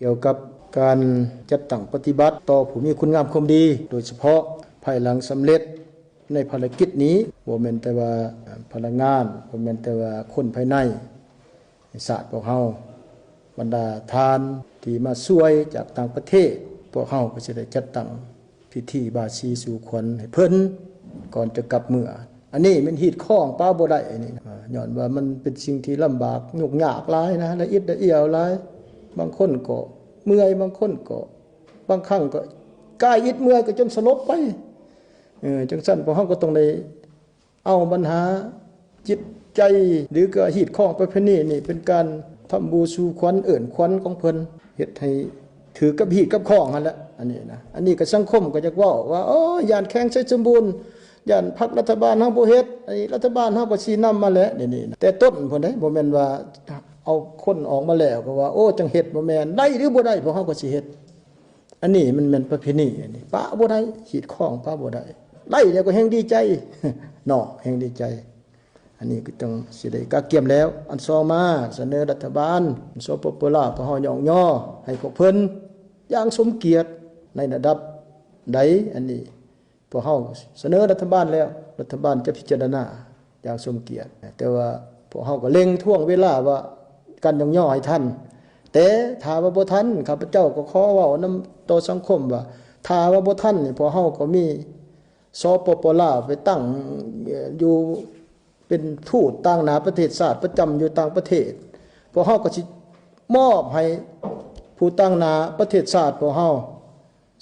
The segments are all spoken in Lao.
ກ່ຽວກັບການຈັດຕັ້ງປະຕິບັດຕໍ່ຜູ້ມີຄຸນງາມຄວາມດີ, ໂດຍສະເພາະພາຍຫຼັງສຳເລັດໃນພາລະກິດນີ້, ບໍ່ແມ່ນແຕ່ວ່າພະນັກງານ, ບໍ່ແມ່ນແຕ່ວ່າຄົນພາຍໃນຊາດພວກເຮົາ, ບັນດາທ່ານທີ່ມາຊ່ວຍຈາກຕ່າງປະເທດ, ພວກເຮົາກໍຊິໄດ້ຈັດຕັ້ງ ພິທີບາສີສູ່ຂວັນໃຫ້ເພິ່ນກ່ອນຈະກັບເມືອ. ອັນນີ້ແມ່ນຮີດຄອງປະບໍ່ໄດ້ ອັນນີ້ນະ, ຍ້ອນວ່າມັນເປັນສິ່ງທີ່ລຳບາກ ຫຍຸ້ງຍາກຫຼາຍນະ, ລະອິດລະອຽວຫຼາຍ. ບາງຄົນກໍເມື່ອຍ, ບາງຄົນກໍ ບາງຄັ້ງກໍກາຍອິດເມື່ອຍກໍຈົນສະຫຼົບໄປ. ເອີ ຈັ່ງຊັ້ນພວກເຮົາກໍຕ້ອງໄດ້ ເອົາບັນຫາຈິດໃຈ ຫຼືກໍຮີດຄອງປະເພນີນີ້ ເປັນການທຳບູສູ່ຂວັນ ເອີ້ນຂວັນຂອງເພິ່ນ, ເຮັດໃຫ້ຖືກກັບຮີດກັບຄອງຫັ້ນແຫຼະ. ອັນນີ້ນະ ອັນນີ້ກໍສັງຄົມກໍຢາກເວົ້າວ່າ ໂອ້ ຢ້ານແຂວງໄຊສົມບູນ, ຢ້ານພັກລັດຖະບານເຮົາບໍ່ເຮັດ, ອັນນີ້ລັດຖະບານເຮົາກໍຊີ້ນຳມາແຫຼະ ນີ້ນະ. ແຕ່ຕົ້ນພຸ້ນເດ້, ບໍ່ແມ່ນວ່າເອົາຄົນອອກມາແລ້ວກໍວ່າ ໂອ້ ຈັ່ງເຮັດ, ບໍ່ແມ່ນ. ໄດ້ຫຼືບໍ່ໄດ້ ພວກເຮົາກໍຊິເຮັດ. ອັນນີ້ມັນແມ່ນປະເພນີ, ອັນນີ້ປະບໍ່ໄດ້, ຮີດຄອງປະບໍ່ໄດ້. ໄດ້ແລ້ວກໍແຮ່ງດີໃຈເນາະ, ແຮ່ງດີໃຈ. ອັນນີ້ກໍຕ້ອງຊິໄດ້ກະກຽມແລ້ວ. ອັນສອງມາ ສະເໜີລັດຖະບານ ສປປ ລາວ ພວກເຮົາຍ້ອງຍໍໃຫ້ພວກເພິ່ນຢ່າງສົມກຽດໃນລະດັບໃດ, ອັນນີ້ ພວກເຮົາສະເໜີລັດຖະບານແລ້ວ, ລັດຖະບານຈະພິຈາລະນາຢ່າງສົມກຽດ. ແຕ່ວ່າພວກເຮົາກໍເລັ່ງທວງເວລາວ່າການຍ້ອງຍໍໃຫ້ທັນ, ແຕ່ຖ້າວ່າບໍ່ທັນ, ຂ້າພະເຈົ້າກໍຂໍເວົ້ານຳຕໍ່ສັງຄົມວ່າ ຖ້າວ່າບໍ່ທັນນີ້ ພວກເຮົາກໍມີ ສປປ ລາວ ໄປຕັ້ງຢູ່ເປັນທູດຕາງໜ້າປະເທດຊາດປະຈຳຢູ່ຕ່າງປະເທດ, ພວກເຮົາກໍຊິມອບໃຫ້ຜູ້ຕາງໜ້າປະເທດຊາດພວກເຮົາ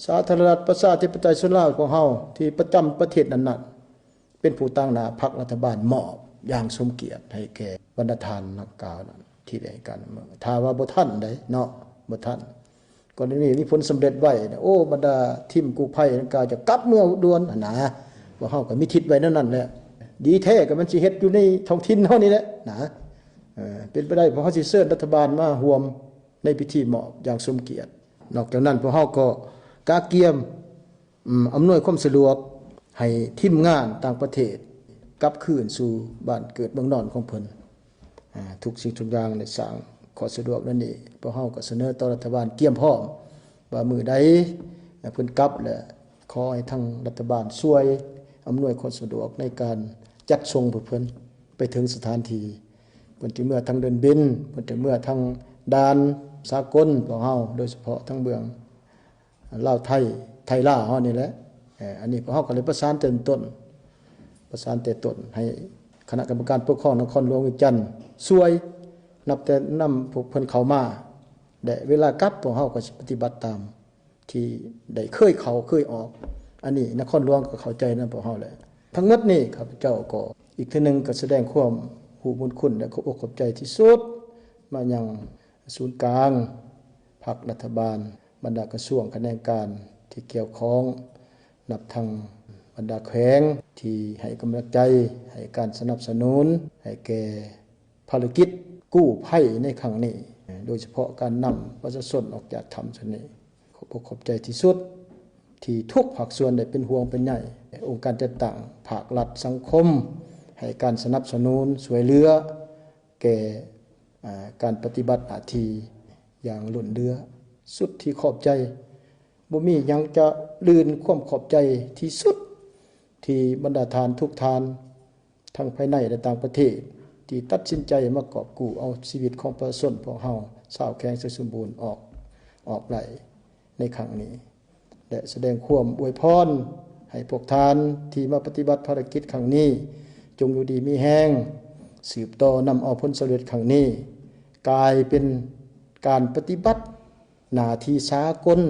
ສາທາລະນະລັດປະຊາທິປະໄຕປະຊາຊົນລາວຂອງເຮົາ ທີ່ປະຈຳປະເທດນັ້ນໆ ເປັນຜູ້ຕາງໜ້າພັກລັດຖະບານ ມອບຢ່າງສົມກຽດໃຫ້ແກ່ບັນດາທ່ານດັ່ງກ່າວນັ້ນ ທີ່ໄດ້ໃຫ້ການນຳເໜີ. ຖ້າວ່າບໍ່ທັນໃດເນາະ, ບໍ່ທັນ, ກໍໄດ້ມີ ມີຜົນສຳເລັດໄວນະ, ໂອ້ ບັນດາທີມກູ້ໄພດັ່ງກ່າວຈະກັບເມືອດ່ວນຫັ້ນນາ. ພວກເຮົາກໍມີທິດໄວ້ແນວນັ້ນແຫຼະ, ດີແທ້ກໍມັນຊິເຮັດຢູ່ໃນທ້ອງຖິ່ນເຮົານີ້ແຫຼະນະ. ເອີ ເປັນໄປໄດ້ ພວກເຮົາຊິເຊີນລັດຖະບານມາຮ່ວມ ໃນພິທີມອບຢ່າງສົມກຽດ. ນອກຈາກນັ້ນ ພວກເຮົາກໍກະກຽມ ອຳນວຍຄວາມສະດວກໃຫ້ທີມງານຕ່າງປະເທດກັບຄືນສູ່ບ້ານເກີດເມືອງນອນຂອງເພິ່ນ. ອາ ທຸກສິ່ງທຸກຢ່າງໄດ້ສ້າງຂໍ້ສະດວກແນວນີ້, ພວກເຮົາກໍສະເໜີຕໍ່ລັດຖະບານກຽມພ້ອມວ່າມື້ໃດເພິ່ນກັບ ແລະ ຂໍໃຫ້ທາງລັດຖະບານຊ່ວຍອຳນວຍຄວາມສະດວກໃນການຈັດສົ່ງພວກເພິ່ນໄປເຖິງສະຖານທີ່. ເພິ່ນຈະເມືອທາງເດີ່ນບິນ, ເພິ່ນຈະເມືອທາງດ່ານສາກົນຂອງເຮົາ, ໂດຍສະເພາະທາງເບື້ອງລາວໄທ, ໄທລາວເຮົານີ້ແຫຼະ. ເອີ ອັນນີ້ພວກເຮົາກໍໄດ້ປະສານແຕ່ຕົ້ນ, ປະສານແຕ່ຕົ້ນໃຫ້ຄະນະກຳມະການປົກຄອງນະຄອນຫຼວງວຽງຈັນຊ່ວຍ, ນັບແຕ່ນຳພວກເພິ່ນເຂົ້າມາ ແລະ ເວລາກັບ ພວກເຮົາກໍຊິປະຕິບັດຕາມ ທີ່ໄດ້ເຄີຍເຂົ້າເຄີຍອອກ. ອັນນີ້ນະຄອນຫຼວງກໍເຂົ້າໃຈນຳພວກເຮົາແຫຼະ. ທັງໝົດນີ້ ຂ້າພະເຈົ້າກໍອີກເທື່ອໜຶ່ງກໍສະແດງຄວາມຮູ້ບຸນຄຸນ ແລະ ຂອບອົກຂອບໃຈທີ່ສຸດມາຍັງສູນກາງພັກລັດຖະບານ, ບັນດາກະຊວງຂະແໜງການທີ່ກ່ຽວຂ້ອງ, ນັບທັງບັນດາແຂວງທີ່ໃຫ້ກຳລັງໃຈ, ໃຫ້ການສະໜັບສະໜູນໃຫ້ແກ່ ພາລະກິດກູ້ໄພໃນຄັ້ງນີ້, ໂດຍສະເພາະການນຳປະຊາຊົນອອກຈາກຖ້ຳຊັ້ນນີ້, ຂອບອົກຂອບໃຈທີ່ສຸດ ທີ່ທຸກພາກສ່ວນໄດ້ເປັນຫ່ວງເປັນໃຍ, ອົງການຈັດຕັ້ງພາກລັດສັງຄົມ ໃຫ້ການສະໜັບສະໜູນຊ່ວຍເຫຼືອແກ່ ອາ ການປະຕິບັດໜ້າທີ່ຢ່າງລົ້ນເຫຼືອ. ສຸດທີ່ຂອບໃຈ, ບໍ່ມີຫຍັງຈະລື່ນຄວາມຂອບໃຈທີ່ສຸດ ທີ່ບັນດາທ່ານທຸກທ່ານ ທັງພາຍໃນ ແລະ ຕ່າງປະເທດ ທີ່ຕັດສິນໃຈມາກອບກູ້ເອົາຊີວິດຂອງປະຊາຊົນພວກເຮົາ ຊາວແຂວງໄຊສົມບູນ ອອກ ອອກໄດ້ໃນຄັ້ງນີ້ ແລະ ສະແດງຄວາມອວຍພອນໃຫ້ພວກທ່ານທີ່ມາປະຕິບັດພາລະກິດຄັ້ງນີ້ ຈົ່ງຢູ່ດີມີແຮງ, ສືບຕໍ່ນຳເອົາຜົນສຳເລັດຄັ້ງນີ້ ກາຍເປັນການປະຕິບັດ ໜ້າທີ່ສາກົນ,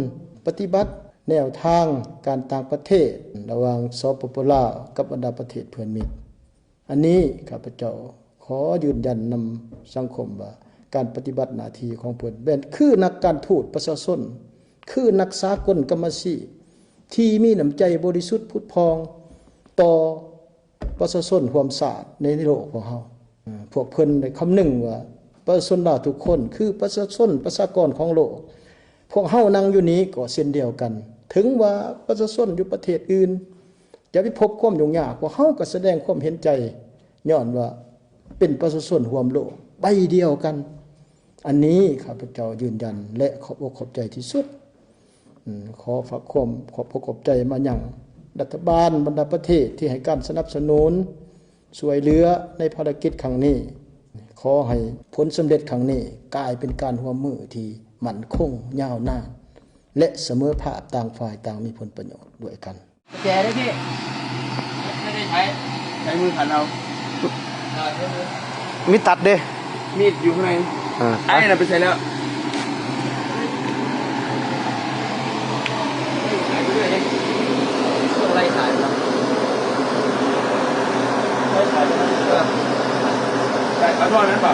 ປະຕິບັດແນວທາງການຕ່າງປະເທດລະຫວ່າງ ສປປ ລາວ ກັບບັນດາປະເທດເພື່ອນມິດ. ອັນນີ້ຂ້າພະເຈົ້າຂໍຢືນຢັນນຳສັງຄົມວ່າ ການປະຕິບັດໜ້າທີ່ຂອງເພິ່ນແມ່ນຄືນັກການທູດປະຊາຊົນ, ຄືນັກສາກົນກຳມະຊີບ ທີ່ມີນ້ຳໃຈບໍລິສຸດຜຸດຜ່ອງຕໍ່ ປະຊາຊົນຮ່ວມຊາດໃນໂລກຂອງເຮົາ. ເອີ ພວກເພິ່ນໄດ້ຄຳນຶງວ່າ ປະຊາຊົນລາວທຸກຄົນຄືປະຊາຊົນ ປະຊາກອນຂອງໂລກ. ພວກເຮົານັ່ງຢູ່ນີ້ກໍເຊັ່ນດຽວກັນ, ເຖິງວ່າປະຊາຊົນຢູ່ປະເທດອື່ນຈະໄປພົບຄວາມຫຍຸ້ງຍາກ, ພວກເຮົາກໍສະແດງຄວາມເຫັນໃຈ, ຍ້ອນວ່າເປັນປະຊາຊົນຮ່ວມໂລກໃບດຽວກັນ. ອັນນີ້ຂ້າພະເຈົ້າຢືນຢັນ ແລະ ຂອບອົກຂອບໃຈທີ່ສຸດ. ອືມ ຂໍຝາກຄວາມຂອບອົກຂອບໃຈມາຍັງລັດຖະບານບັນດາປະເທດທີ່ໃຫ້ການສະໜັບສະໜູນຊ່ວຍເຫຼືອໃນພາລະກິດຄັ້ງນີ້. ຂໍໃຫ້ຜົນສຳເລັດຄັ້ງນີ້ກາຍເປັນການຮ່ວມມືທີ່ໝັ້ນຄົງຍາວນານ ແລະ ສະເໝີພາບຕ່າງຝ່າຍຕ່າງມີຜົນປະໂຫຍດດ້ວຍກັນ. กุญแจด้วยพี่ ไม่ได้ใช้ ใช้มือขันเอา เออ ใช้มือ ມີດຕັດເດ້ มีดอยู่ข้างใน อ่า ไอ้น่ะไปใส่แล้ว ไล่สายไปเรื่อยดิ ไล่สายไปแล้ว ไล่สายไปแล้ว เออ ใส่ปลาทอดนั้นเปล่า?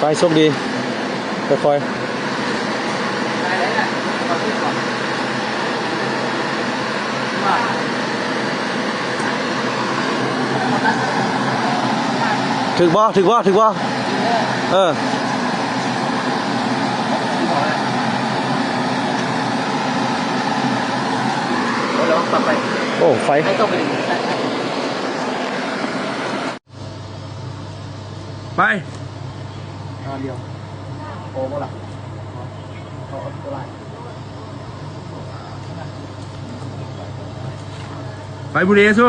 ໄປ ໂຊກດີ ຄ່ອຍໆ. ຖືກບໍ່? ຖືກບໍ່? ຖືກບໍ່? ເອີ ໂອ້ ໄຟ ໄປ ໄປບຸຣີເອຊູ.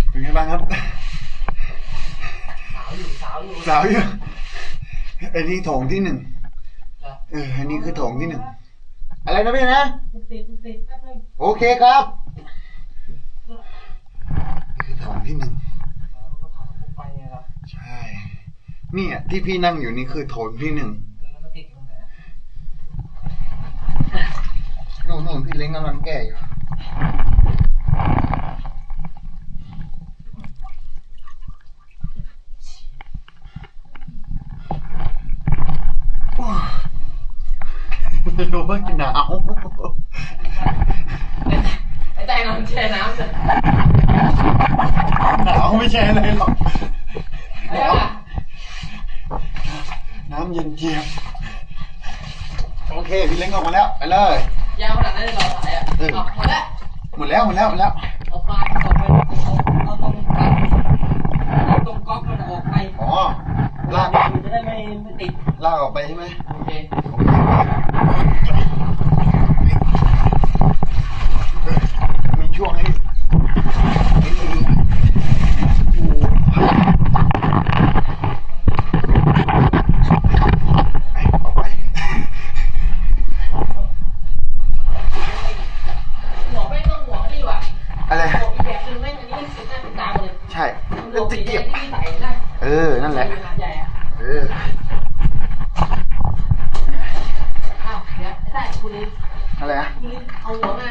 เป็นไงบ้างครับ? สาวอยู่ สาวอยู่ อันนี้โถงที่หนึ่ง เออ อันนี้คือโถงที่หนึ่ง อะไรนะพี่นะ? โอเคครับ นี่คือโถงที่หนึ่ง ใช่ เนี่ยที่พี่นั่งอยู่นี่คือโถงที่หนึ่ง นู่นๆ พี่เล้งกำลังแกะอยู่ โอ้ย หนาว ไอ้ใต้น้องแช่น้ำ หนาวไม่ใช่อะไรหรอก น้ำเย็นเจี๊ยบ โอเค พี่เล้งออกมาแล้ว ไปเลย ยาวขนาดนั้นเลยเหรอ สายอะ เออ เอา หมดแล้ว หมดแล้ว หมดแล้ว หมดแล้ว เอาปลาออกไป เอา เอาตรง เอาตรงก๊อกมันออกไป อ๋อ ลาก มันจะได้ไม่ ไม่ติด ลากออกไปใช่ไหม? โอเค โอเค มีช่วงให้ ออกไป หัวไม่ต้องหัวนี่หว่า อะไร? หัวอีกแบบนึงแม่ง อันนี้มันสีหน้าเป็นตาเลย ใช่ มันหัวสีแดงที่ใส่นะ เออ นั่นแหละ มันหาดใหญ่อะ เออ อ้าว เดี๋ยว ไอ้ใต้ คุณ อะไรอะ? คุณเอาหัวมา